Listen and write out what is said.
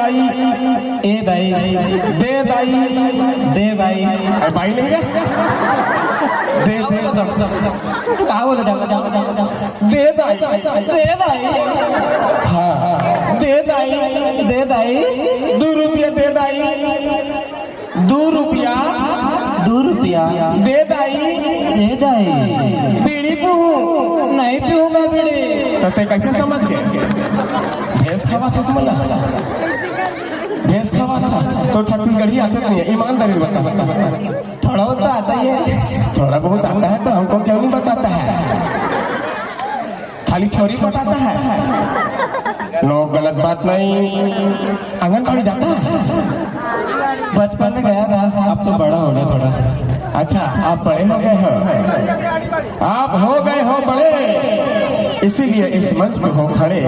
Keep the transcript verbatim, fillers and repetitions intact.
ए दाई। दे दाई। दे दाई। अरे बाई नहीं रे। दे, दे। तू का बोले? दे दाई। दे दाई। हाँ, दे दाई। दे दाई। दू रुपया दे दाई। दू रुपया। दू रुपया। दे दाई। दे दाई। बीड़ी पीहूँ। नहीं पीहूँ मैं बीड़ी। तो ते कैसे समझ के? भेस खावा चश्मा ला। भेस खावा था। तो छत्तीसगढ़ी आदत नहीं है, ईमानदारी से बता, बता। थोड़ा बहुत तो आता ही है। थोड़ा बहुत आता है तो हमको क्यों नहीं बताता है? खाली छोरी बताता है। नो, गलत बात नहीं। आंगनबाड़ी जाता है? बचपन में गया था, अब तो बड़ा हो गया थोड़ा। अच्छा, आप बड़े हो गए हो, आप हो गए हो बड़े, इसीलिए इस मंच पे हो खड़े।